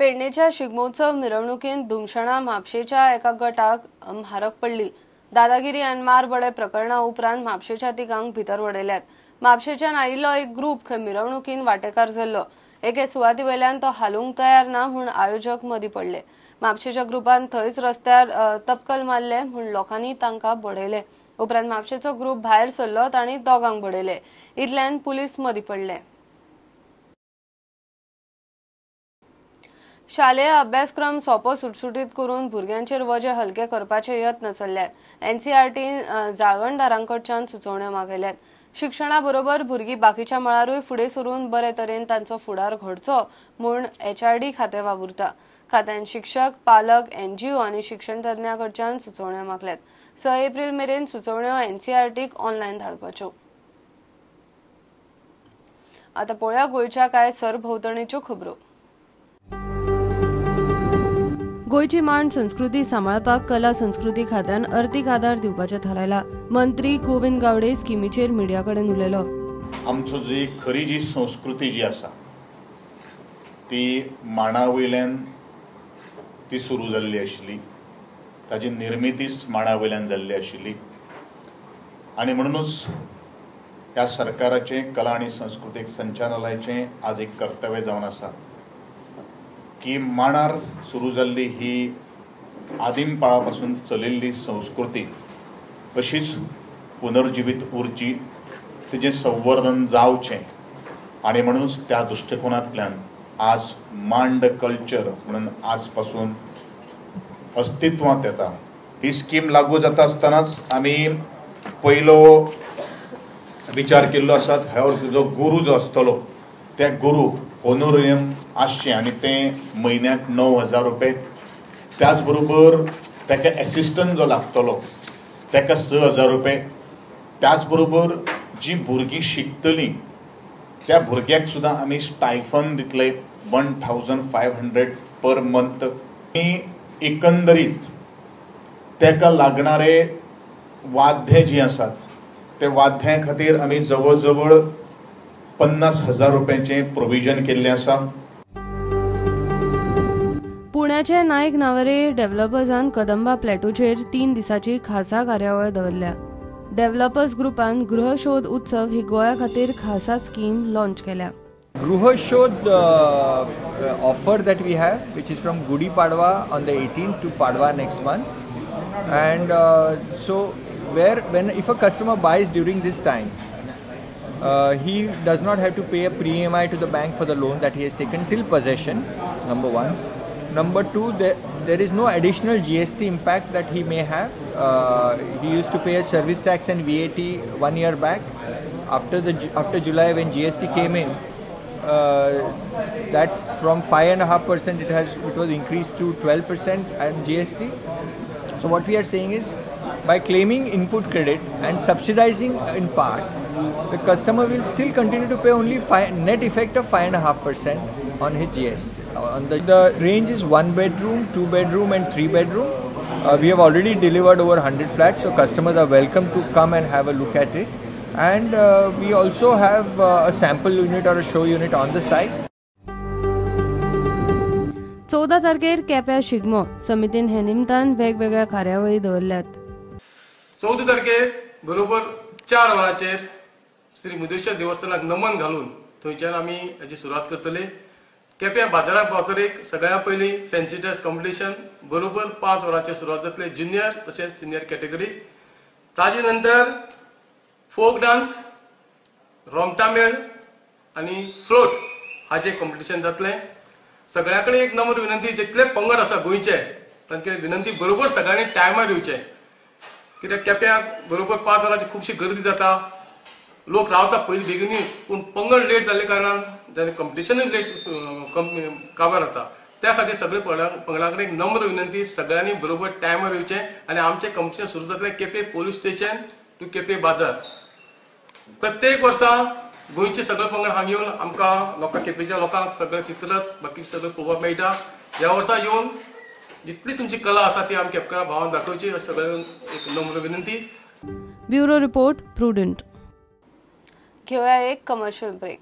पेडणेच्या शिगमोत्सव मिरवणुकीन धुमशणा म्हापशेच्या एका गटाक म्हारग पडली. दादागिरी आनी मारबडय प्रकरणा उपरांत म्हापशेच्या तिगांक भितर वडयल्यात. म्हापशेच्यान आयिल्लो एक ग्रुप खंय मिरवणुकीन वांटेकार जाल्लो. एके सुवाती वयल्यान तो हालूंक तयार ना म्हूण आयोजक मदीं पडले. म्हापशेच्या ग्रुपान थंयच रस्त्यार तपकल मारले म्हूण लोकांनी तांकां बडयले. उपरांत म्हापशेचो ग्रुप भायर सरलो, तांणी दोगांक बडयले. इतल्यान पुलीस मदीं पडले. शालेय अभ्यासक्रम सोपो सुटसुटीत करून भुरग्यांचेर वजें हलके करपाचे यत्न चल्ल्यात. एनसीईआरटीन जाळवणदारांकडच्यान सुचोवण्यो मागयल्यात. शिक्षणा बरोबर भुरगीं बाकीच्या मळारूय फुडें सरून बरे तरेन तांचो फुडार घडचो म्हूण एचआरडी खातें वावुरता. खात्यान शिक्षक, पालक, एनजीओ आनी शिक्षण तज्ञां कडच्यान सुचोवण्यो मागल्यात. 6 एप्रील मेरेन सुचोवण्यो एनसीईआरटीक ऑनलायन धाडपाच्यो. आतां पळोवया गोंयच्या कांय सरभोंवतणीच्यो खबरो. गोंयची मांड संस्कृती सांबाळपाक कला संस्कृती खात्यान अर्थीक आदार दिवपाचें थारायला. मंत्री गोविंद गावडे स्किमीचेर मिडिया कडेन उलयलो. आमचो जी खरी जी संस्कृती जी आसा ती मांडा वयल्यान ती सुरू जाल्ली आशिल्ली, ताजी निर्मितीच मांडा वयल्यान जाल्ली आशिल्ली आनी म्हणूनच ह्या सरकाराचें कला आनी संस्कृतीक संचालनालयाचें आज एक कर्तव्य जावन आसा की मांडार सुरू जाल्ली ही आदिम काळा चलिल्ली संस्कृती अशीच पुनर्जिवीत उरची, तिचें संवर्धन जावचें आनी म्हणूनच त्या दृश्टिकोनांतल्यान आज मांड कल्चर म्हणून आज पासून अस्तित्वांत येता. ही स्कीम लागू जाता आसतनाच आमी पयलो विचार केल्लो आसा, ह्या जो गुरू जो आसतलो त्या गुरूक होनोरियम आसचें आनी तें म्हयन्याक 9,000 रुपये, त्याच बरोबर ताका एसिस्टंट जो लागतलो ताका 6,000 रुपये, त्याच बरोबर जी भुरगीं शिकतलीं त्या भुरग्याक सुद्दां आमी स्टायफन दितले 1,500 पर मंथ. आनी एकंदरीत ताका लागणारे वाद्य जीं आसात ते वाद्यां खातीर आमी जवळ जवळ 50,000 रुपयांचें प्रोविजन केल्लें आसा. पुण्याचे नायक नावरे डेव्हलपर्सान कदंबा प्लॅटोचेर 3 दिसाची खासा कार्यावळ दवरल्या. डेव्हलपर्स ग्रुपान गृहशोध उत्सव ही गोंया खातीर खासा स्कीम लॉन्च केल्या. Gruhashodh offer that we have, which is from Gudi Padwa on the 18th to Padwa next month, and so where when if a customer buys during this time, he does not have to pay a pre-EMI to the bank for the loan that he has taken till possession, number one. Number two, there is no additional GST impact that he may have. He used to pay a service tax and VAT 1 year back. After July, when GST came in, that from 5.5% it was increased to 12% and GST. So what we are saying is, by claiming input credit and subsidizing in part, the customer will still continue to pay only net effect of 5.5% on his GST. On the range is 1 bedroom, 2 bedroom and 3 bedroom. We have already delivered over 100 flats, so customers are welcome to come and have a look at it. And we also have a sample unit or a show unit on the site. 14 तारखेर केप्या शिगमो समितीन हे निमतान वेगवेगळ्या कार्यावळी दवरल्यात. 14 तारखेर बरोबर 4 वरांचेर श्री मुदेश्वर देवस्थानाक नमन घालून थंयच्यान आमी हेची सुरवात करतले. केप्यां बाजाराक पावतरीक सगळ्या पयलीं फॅन्सी ड्रेस कॉम्पिटिशन बरोबर 5 वरांचेर सुरवात जातले, ज्युनियर तशेंच सिनियर कॅटेगरी. ताजे नंतर फोक डान्स, रोमटामेळ आनी फ्लोट हाजें कॉम्पिटिशन जातलें. सगळ्या कडेन एक नम्र विनंती, जितले पंगड आसा गोंयचे तांचे विनंती बरोबर सगळ्यांनी टायमार येवचें, कित्याक केप्यां बरोबर 5 वरांची खुबशी गर्दी जाता, लोक रावता पयलीं बेगीनूच, पूण पंगड लेट जाल्ल्या कारणान जाल्यार कॉम्पिटिशनूय लेट काबार जाता. त्या खातीर सगळे पंगडा कडेन एक नम्र विनंती, सगळ्यांनी बरोबर टायमार येवचें आनी आमचें कॉम्पिटिशन सुरू जातलें Quepem police station to Quepem बाजार. प्रत्येक वर्सा गोंयचे सगळे पंगड हांगा येवन आमकां लोकांक, केपेंच्या लोकांक सगळें चित्ररथ बाकी सगळें पळोवपाक मेळटा. ह्या वर्सा येवन जितली तुमची कला आसा ती आमी केपेंकारा भावान दाखोवची अशें सगळ्यांक एक नम्र विनंती. Bureau report, Prudent. घेवया एक कमर्शियल ब्रेक.